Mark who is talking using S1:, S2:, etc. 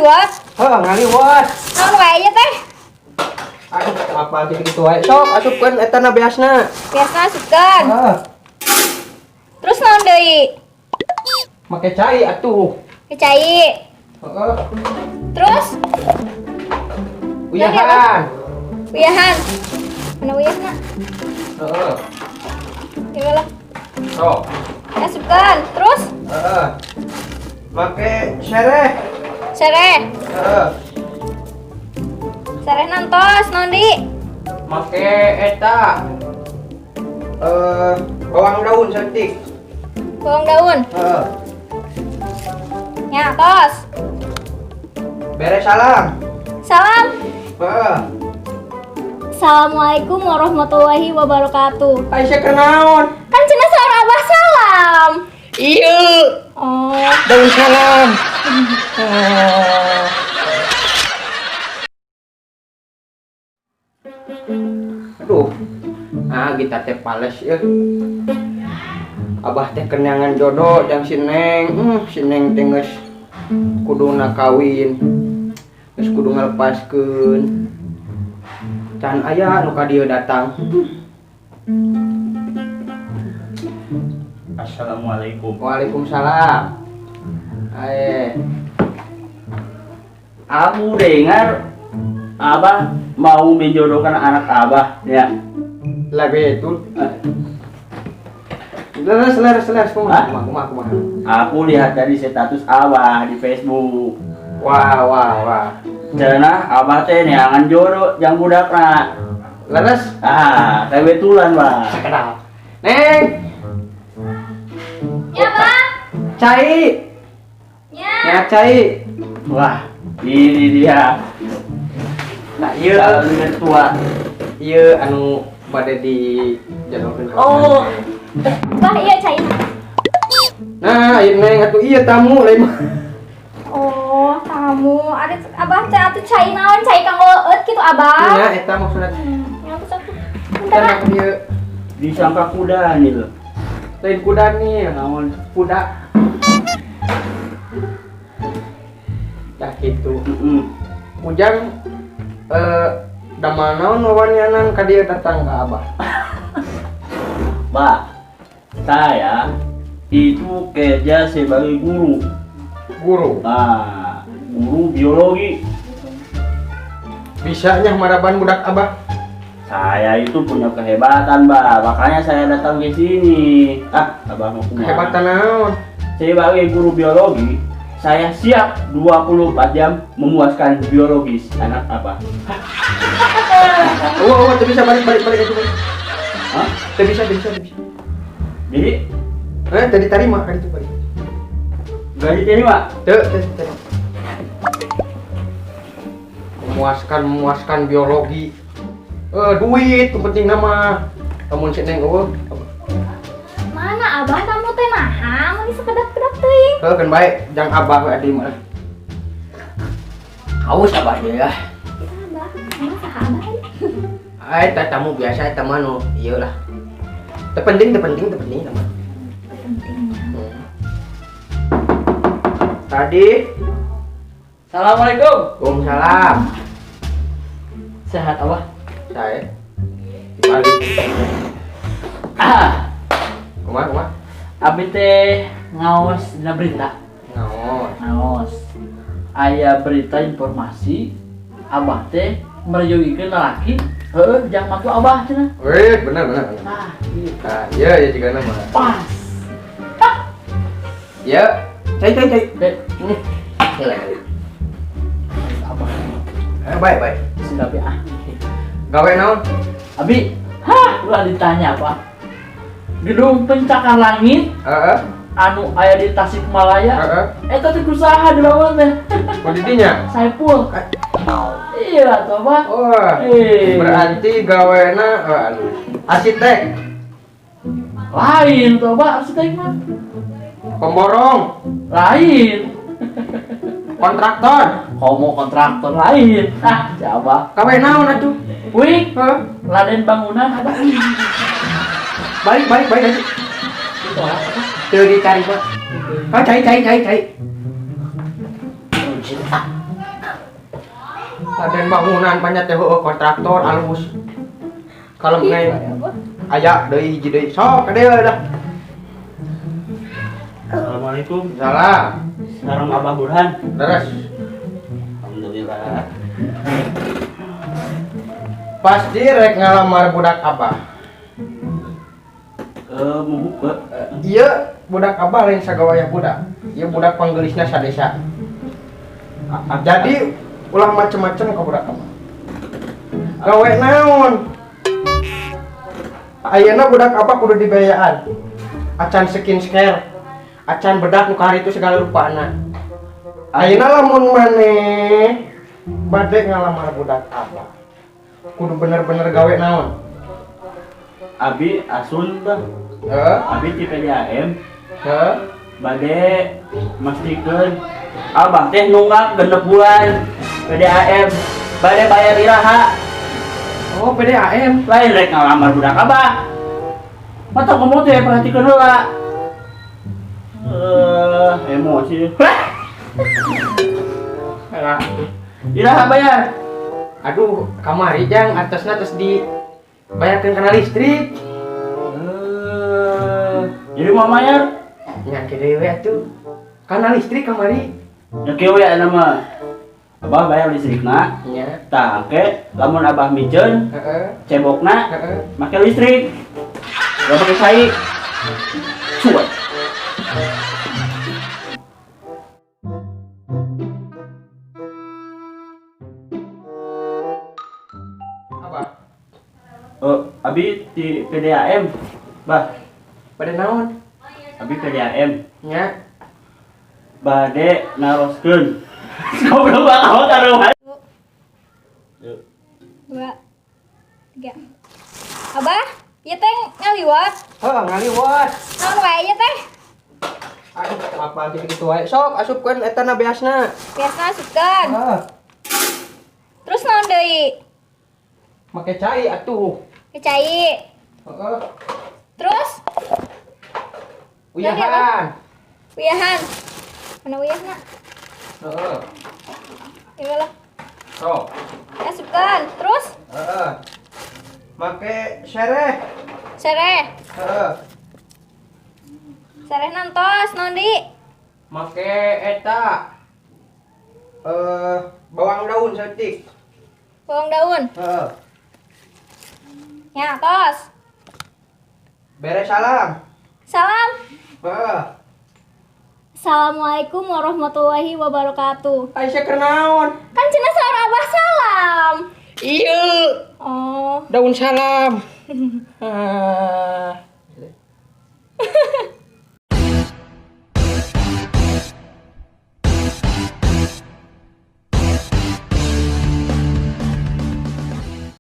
S1: Ngaliwat?
S2: Heuh, ngaliwat.
S1: Naon wae ieu teh?
S2: Aduh, apa gitu-gitu wae. Sok asupkeun eta na beasna.
S1: Biasa asupkeun.
S2: Heeh.
S1: Terus naon deui?
S2: Make cai atuh.
S1: Ke cai.
S2: Heeh.
S1: Terus
S2: Uyahan.
S1: Uyahan. Mana uyahna?
S2: Heeh.
S1: Ieu lah.
S2: Sok.
S1: Asupkeun. Terus
S2: Heeh. Make sereh.
S1: Sereh.
S2: Heeh.
S1: Sereh nantos naon deui?
S2: Make eta. Bawang daun saeutik.
S1: Bawang daun.
S2: Heeh.
S1: Ya, tos.
S2: Beres salam.
S1: Salam.
S2: Heeh.
S1: Assalamualaikum warahmatullahi wabarakatuh.
S2: Aisyah kenaon?
S1: Kan cenah saur Abah salam.
S2: Iya.
S1: Oh.
S2: Daun salam. Oh. Aduh. Ah, kita teh pales ya. Abah teh kenyangan jodoh jang si Neng. Si Neng teh geus kuduna kawin. Geus kudu ngalepaskeun. Can aya nu ka dieu datang.
S3: Assalamualaikum.
S2: Waalaikumsalam. Ae.
S3: Aku dengar Abah mau menjodohkan anak Abah, ya.
S2: Lah betul. Leres, leres, leres, kumaha,
S3: Hah?
S2: kumaha, kumaha, kumaha.
S3: Aku lihat dari status Abah di Facebook.
S2: Wah, wah, wah.
S3: Cenah Abah teh neangan jodoh jang budakna.
S2: Leres?
S3: Ah, kebetulan, Bah.
S2: Sakedap. Neng.
S1: Ya, Bang.
S2: Cai.
S1: Ya.
S2: Ya, cai.
S3: Wah, ini dia.
S2: Nah, ieu
S3: Calon mertua.
S2: Ieu anu bade dijodohkeun ka
S3: Oh.
S1: Bah, iya cai.
S2: Nah, ieu Neng atuh ieu tamu lain mah.
S1: Oh, tamu. Ada Abah teh atuh cai naon? Cai kanggo eueut kitu Abah.
S2: Nya eta maksudna.
S1: Ya atuh satu.
S2: Bentar
S1: Bentar.
S2: aku ieu.
S3: Disangka kuda nih loh.
S2: Lain kuda nih,
S3: Naon?
S2: Kuda. Ya gitu. Ujang damel naon wawanianan ka dieu datang ka Abah?
S3: Bah, saya itu kerja sebagai guru.
S2: Guru?
S3: Nah, guru biologi.
S2: Bisanya maraban budak Abah?
S3: Saya itu punya kehebatan, Bah. Makanya saya datang ke sini. Ah, Abah mau kemana?
S2: Kehebatan naon?
S3: Sebagai guru biologi, saya siap 24 jam memuaskan biologis anak Abah.
S2: Oh, oh, bisa balik, balik, balik, balik.
S3: Hah?
S2: Teu bisa, teu bisa, teu bisa.
S3: Jadi?
S2: Tadi terima, tadi itu balik.
S3: Gak diterima?
S2: Teu, teu, teu. Memuaskan, memuaskan biologi. Duit, itu penting nama. Kamu si Neng, eueuh.
S1: Mana Abah tamu teh naha, mun sekedap-kedap teuing.
S2: Heuh, kan baik, jang Abah we adi mah. Haus Abah dia ya.
S1: Abah, mana saha Abah tadi?
S2: Ai, teh tamu biasa eta mah nu ieu lah. Teu penting, teu penting, teu penting mah.
S1: Teu pentingnya.
S2: Tadi.
S3: Assalamualaikum.
S2: Waalaikumsalam.
S3: Sehat Abah?
S2: Saya. Dibalik.
S3: Ah.
S2: Kumaha, kumaha?
S3: Abi teh ngaos dina berita.
S2: Ngaos.
S3: Ngaos. Aya berita informasi Abah teh meryogi lalaki, heueuh jang mantu Abah cenah.
S2: Wih, bener, bener, bener.
S3: Nah, iya.
S2: Nah, iya, iya juga nama.
S3: Pas.
S2: Ya, cai, cai, cai.
S3: Dek.
S2: Gila.
S3: Abah.
S2: Baik, baik.
S3: Sudah be ah.
S2: Gawe naon?
S3: Abi, hah, ulah ditanya apa? Gedung pencakar langit.
S2: Heeh.
S3: Anu aya di Tasikmalaya.
S2: Heeh.
S3: Eta teh kusaha dibangun teh?
S2: Kondisinya?
S3: Saipul. Iya, atuh, Pak.
S2: Wah.
S3: Eh.
S2: Berarti gawena, anu, arsitek.
S3: Lain tuh, Pak, arsitek mah.
S2: Pemborong.
S3: Lain.
S2: Kontraktor.
S3: Komo kontraktor lain. Ah, siapa?
S2: Gawe naon atuh?
S3: Wih,
S2: Hah?
S3: Laden bangunan apa?
S2: Balik, balik, balik aja. Teu dicari, Pak. Ah, cai, cai, cai, cai. Raden bangunan banyak teh heueuh kontraktor alus. Kalem Neng. Aya deui hiji deui. Sok ka dieu dah.
S4: Assalamualaikum.
S2: Salam.
S4: Sareng Abah Burhan.
S2: Leres.
S4: Alhamdulillah.
S2: Pasti rek ngalamar budak Abah.
S4: Mubuka.
S2: Iya, budak Abah lain sagawayah budak. Ieu budak panggeulisna sadesa. Jadi ulah macem-macem ka budak Abah. Gawe naon? Ayeuna budak Abah kudu dibayaan. Acan skincare, acan bedak nu itu segala rupana. Ayeuna lamun maneh bade ngalamar budak Abah, kudu bener-bener gawe naon?
S4: Abi asun bah.
S2: Heuh?
S4: Abi ti PDAM.
S2: Heuh?
S4: Bade mastikeun Abah teh nunggak 6 bulan PDAM. Bade bayar iraha.
S2: Oh, PDAM.
S4: Lain rek ngalamar budak Abah. Mata ngomong teh perhatikeun heula. Emosi.
S2: Alah.
S4: Iraha bayar.
S2: Aduh, kamari jang atasna terus dibayarkeun kana listrik.
S4: Jadi mau bayar?
S2: Nya kieu we atuh. Kana listrik kamari.
S4: Ya kieu we aya mah. Abah bayar listrikna.
S2: Nya.
S4: Tah engke lamun Abah miceun,
S2: heeh,
S4: cebokna
S2: heeh,
S4: make listrik. Gak pakai cai. Cuek.
S2: Apa?
S4: Abi di PDAM, Bah.
S2: Pada naon?
S4: Abi PDAM.
S2: Nya.
S4: Bade naroskeun. Goblok banget taruhan.
S1: 2 3. Abah, ieu teh ngaliwat.
S2: Heuh, ngaliwat.
S1: Naon wae ieu teh?
S2: Aduh, apa gitu-gitu wae. Sok asupkeun eta na beasna.
S1: Beasna asupkeun.
S2: Heeh.
S1: Terus naon deui?
S2: Make cai atuh.
S1: Make cai.
S2: Heeh.
S1: Terus?
S2: Uyahan.
S1: Uyahan. Mana uyahna?
S2: Heeh.
S1: Ieu lah.
S2: Sok.
S1: Asupkeun. Terus?
S2: Heeh. Make sereh.
S1: Sereh.
S2: Heeh.
S1: Sereh nantos naon deui?
S2: Make eta. Bawang daun saeutik.
S1: Bawang daun.
S2: Heeh.
S1: Ya, tos.
S2: Beres salam.
S1: Salam.
S2: Heeh.
S1: Assalamualaikum warahmatullahi wabarakatuh.
S2: Aisyah keur naon?
S1: Kan cenah saur Abah salam.
S2: Iya.
S1: Oh.
S2: Daun salam.